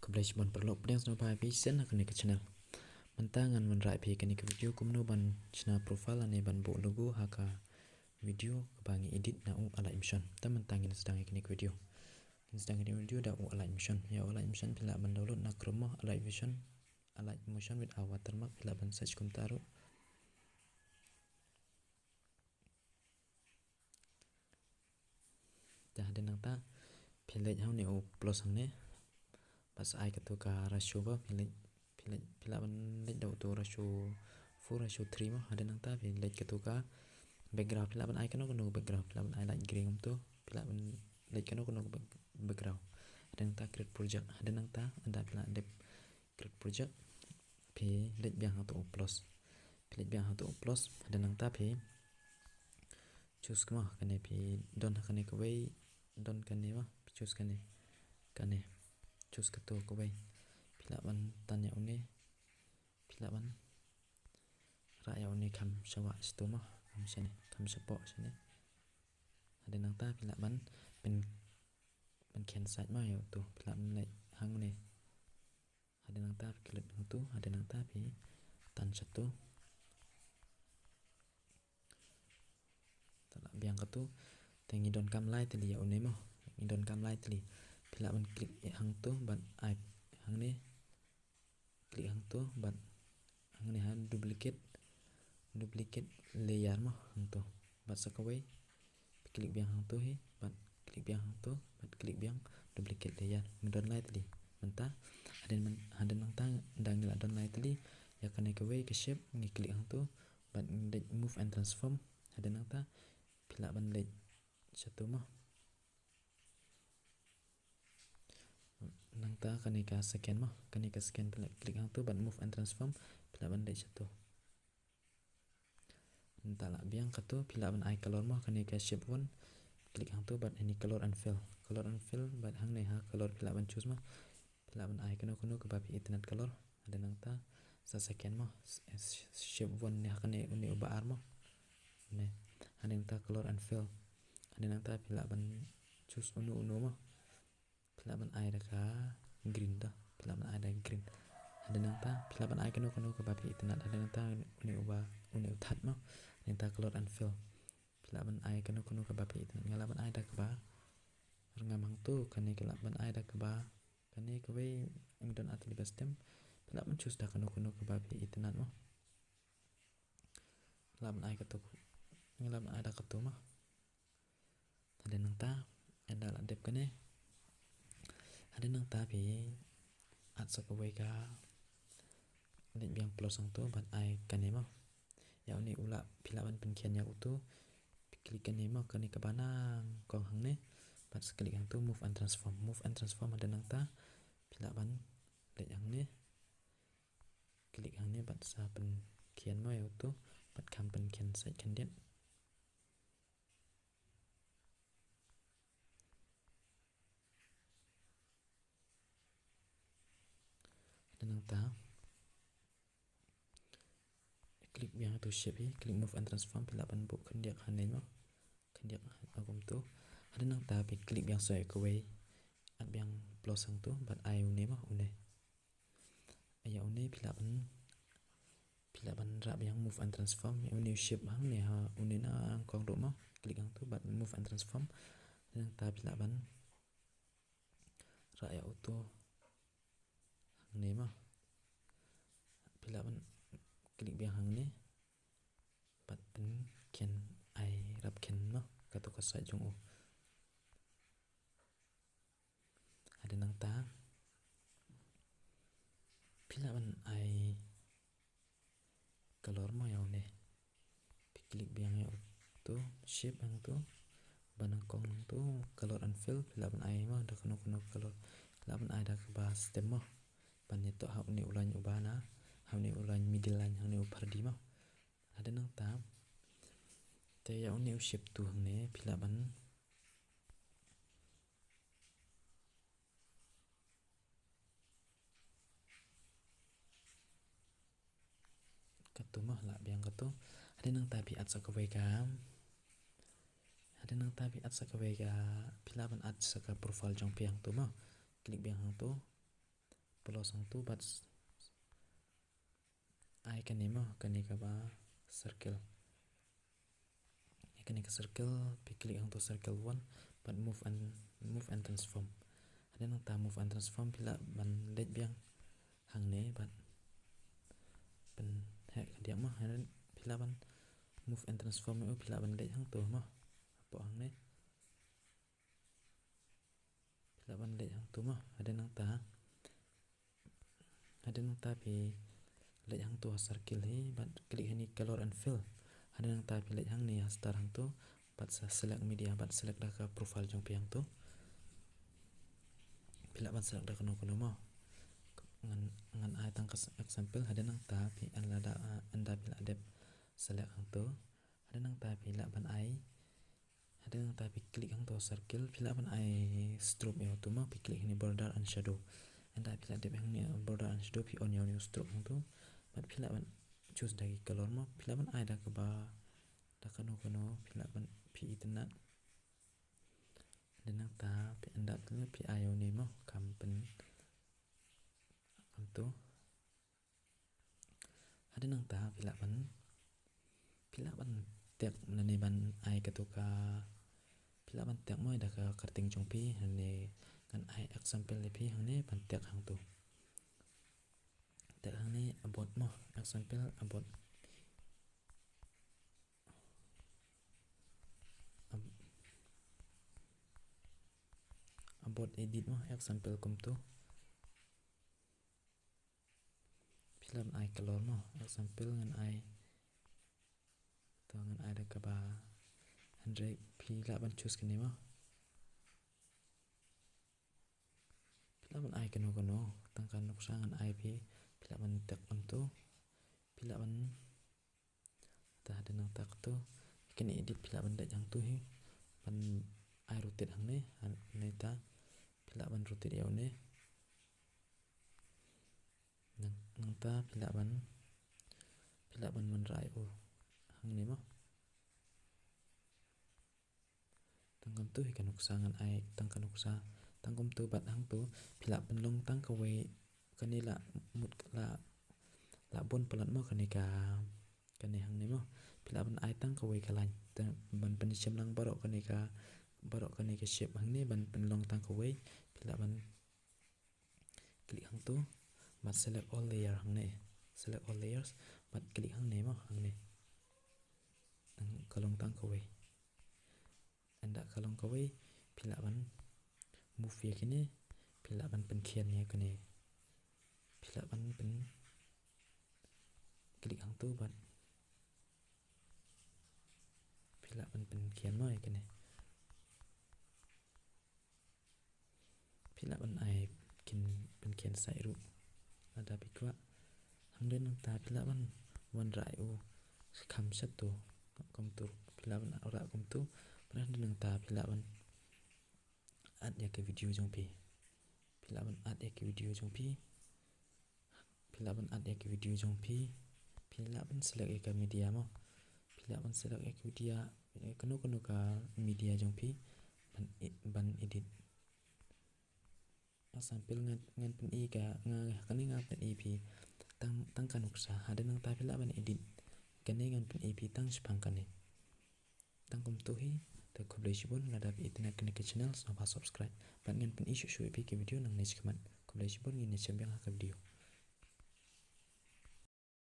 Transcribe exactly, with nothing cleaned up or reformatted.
Khublei shibun paralok, pdiang sngewbha ïa phi shen ha kane ka channel. Mynta ngan wanrah ïa phi kane ka video kumno ban shna profile lane ban buh logo ha ka video kaba ngi edit na u Alight Motion. Te mynta ngin sdang ïa kane ka video. Ngin sdang ïa kane ka video da u Alight Motion. Ïa u Alight Motion phi lah ban download na Chrome mo, Alight Motion, Alight Motion with a watermark, phi lah ban search kumta ruh. Te hadien nangta phi leit ha une u plus hangne. Bad sa ai katu ka ratio ba phi leit, phi leit, phi lah ban leit da utu ratio four, ratio three mo. Hadien nangta phi leit katu ka background, phi lah ban ai kano kano background, phi lah ban ai light gray kumtu, phi lah ban leit kano kano back-, background. Hadien nangta create project, hadien nangta ynda phi la dep create project, phi leit biang ha utu u plus. Phi leit biang ha utu u plus, hadien nangta phi choose mo, kane phi don ha kane kawei, don kane mo, phi choose kane. Kane. Choose katu kawei. Phi lah ban tan ïa une. Phi lah ban rah ïa une kham sha wah shatu mo, kham shane, kham shapoh shane. Hadien nangta phi lah ban pyn, pynkheiñ side mo ïa utu. Phi lah ban leit hangne. Hadien nangta phi klik hangtu, hadien nangta phi tan shatu. Te la biang katu. Te ngi donkam lai tylli ïa une mo. Ngi donkam lai tylli. Phi lah ban klik hangtu bad ai hangne. Klik hangtu bad hangne ha duplicate, duplicate layer mo hangtu. Bad sa kawei phi klik biang hangtu hi, bad klik biang hangtu, bad klik biang duplicate layer. Ngi don lai tylli. Mynta hadien myn-, hadien nangta ynda ngi la don lai tylli ïa kane kawei ka shape, ngi klik hangtu bad ngi leit move and transform. Hadien nangta phi lah ban leit shatu mo. Nangta kane ka second mo, kane ka second phi lah klik hangtu bad move and transform, phi lah ban leit shatu. Nangta la biang katu, phi lah ban ai color mo, kane ka shape one, klik hangtu bad any color and fill. Color and fill bad hangne ha color phi lah ban choose mo. Phi lah ban ai kano kano kaba phi itynnad color. Hadien nangta sa second mo, s-, s-, shape one ne ha kane une uba ar mo. Ne. Hadien nangta color and fill. Hadien nangta phi lah ban choose uno uno mo. Phi lah ban ai da ka green da. Phi lah ban ai da green. Hadien nangta phi lah ban ai kano kano kaba phi itynnad. Hadien nangta une uba, une u thad mo. Hadien nangta color and fill. Phi lah ban ai kano kano kaba phi itynnad. Nga lah ban ai da kaba rngam hangtu, kane phi lah ban ai da kaba, kane kawei ngi don ar tylli ba stem. Phi lah ban choose da kano kano kaba phi itynnad mo. Lah ban ai katu, ngi lah ban ai da katu mo. Hadien nangta ynda la dep kane, hadien nangta phi at sa kawei ka leit biang plus hangtu bad ai kane mo. Ïa une u lah, phi lah ban pynkheiñ ïa utu. Phi klik kane mo, kane kaba nangkong hangne. Bad sa klik hangtu move and transform. Move and transform hadien nangta phi lah ban leit hangne. Klik hangne bad sa pynkheiñ mo ïa utu bad kham pynkheiñ side khyndiat. Hadien nangta klik biang ïa utu shape hi, klik move and transform, phi lah ban buh khyndiat hangne mo. Khyndiat ha kumtu. Hadien nangta phi klik biang sa ïa kawei. At biang plus hangtu bad ai une mo, une. Ïa une phi lah ban, phi lah ban rah biang move and transform. Ïa une u shape hangne ha une nangkong ruh mo. Klik hangtu bad move and transform. Nangta phi lah ban rah ïa utu hangne mo. Phi lah ban klik biang hangne bad pynkheiñ, ai rap kheiñ mo katu ka side jong u. Hadien nangta phi lah ban ai color mo ïa une. Phi klik biang ïa utu shape hangtu ba nangkong nangtu, color and fill, phi lah ban ai mo da kano kano color. Phi lah ban ai da kaba stem mo. Ban ïatoh ha une u line uba na, ha une u line, middle line hangne u phardi mo. Hadien nangta te ïa une u shape tu hangne phi lah ban katu mo, lah biang katu. Hadien nangta phi at sa kawei ka, hadien nangta phi at sa kawei ka, phi lah ban at sa ka profile jong phi hangtu mo. Klik biang hangtu. plus hangtu bad s-, ai kane mo, kane kaba circle. Ïa kane ka circle, phi click hangtu circle one, bad move and, move and transform. Hadien nangta move and transform, phi lah ban leit biang hangne, bad pynheh khyndiat mo, hadien phi lah ban move and transform, phi lah ban leit hangtu mo. Hapoh hangne. Phi lah ban leit hangtu mo, hadien nangta. Hadien nangta phi leit hangtu ha circle hi, bad click hangne color and fill. Hadien nangta phi leit hangne ha star hangtu, bad sa select media, bad select da ka profile jong phi hangtu. Phi lah ban select da kano kano mo. Ngan, ngan ai tang ka s-, example, hadien nangta phi ynda, ah, ynda phi lah dep select hangtu. Hadien nangta phi lah ban ai Hadien nangta phi click hangtu circle, phi lah ban ai stroke ïa utu mo, phi click hangne border and shadow. Ynda phi lah dep hangne border and shadow, phi on ïa une u stroke hangtu. Bad phi lah ban choose da ki color mo, phi lah ban ai da kaba, da kano kano, phi lah ban phi itynnad. Hadien nangta phi ynda phi ai ïa une mo, kam pyn, hangtu. Hadien nangta phi lah ban, phi lah ban tag lane ban ai katu ka, phi lah ban tag mo da ka kyrteng jong phi, hangne ngan ai example ïa phi hangne ban tag hangtu. Tag hangne about mo, example about. Ab-, about edit mo, example kumtu. Phi lah ban ai color mo, example ngan ai. To ngan ai da kaba, hynrei phi lah ban choose kane mo. Phi lah ban ai kano kano, tang ka nuksa ngan ai phi, phi lah ban tag kumtu. Phi lah ban Te hadien nangta katu, kane edit phi lah ban leit hangtu hi, ban ai rotate hangne, hangne ta, phi lah ban rotate ïa une. Nang, nangta phi lah ban, phi lah ban wanrah ïa u hangne mo. Tang kumtu hi ka nuksa ngan ai, tang ka nuksa, tang kumtu bad hangtu, phi lah pynlong tang kawei, kane lah mut lah, lah bun palat mo kane ka, kane hangne mo. Phi lah ban ai tang kawei ka line. Te ban pynshim lang baroh kane ka, baroh kane ka shape hangne ban pynlong tang kawei. Phi lah ban click hangtu, bad select all layer hangne. Select all layers, bad click hangne mo, hangne. Tang ka long tang kawei. Ynda ka long kawei, phi lah ban move ïa kine, phi lah ban pynkhian ïa kine. Phi lah ban pyn click hangtu bad phi lah ban pynkhian mo ïa kine. Phi lah ban ai kin pynkhian sait ruh lada phi kwah. Hangne nangta phi lah ban wanrah ïa u kham sha tu. Kumtu phi lah ban wanrah kumtu. Bad hangne nangta phi lah ban add ïa ka video jong phi. Phi lah ban add ïa ka video jong phi. Phi lah ban add ïa ka video jong phi. Phi lah ban select ïa ka media mo. Phi lah ban select ïa ka media, eh, kano kano ka media jong phi. Ban e-, ban edit. Example ngan, ngan pyni ka, nga, kane nga pyni phi. Tang, tang ka nuksa. Hadien nangta phi lah ban edit. Kane ngan pyni phi tang shaphang kane. Tang kumtu hi, te khublei shibun, lada phi itynnad kane ka channel, sngewbha subscribe. Bad ngan pyni shuh shuh ïa phi ki video nangne shakhmat. Khublei shibun, ngin ïa jem biang ha ka video.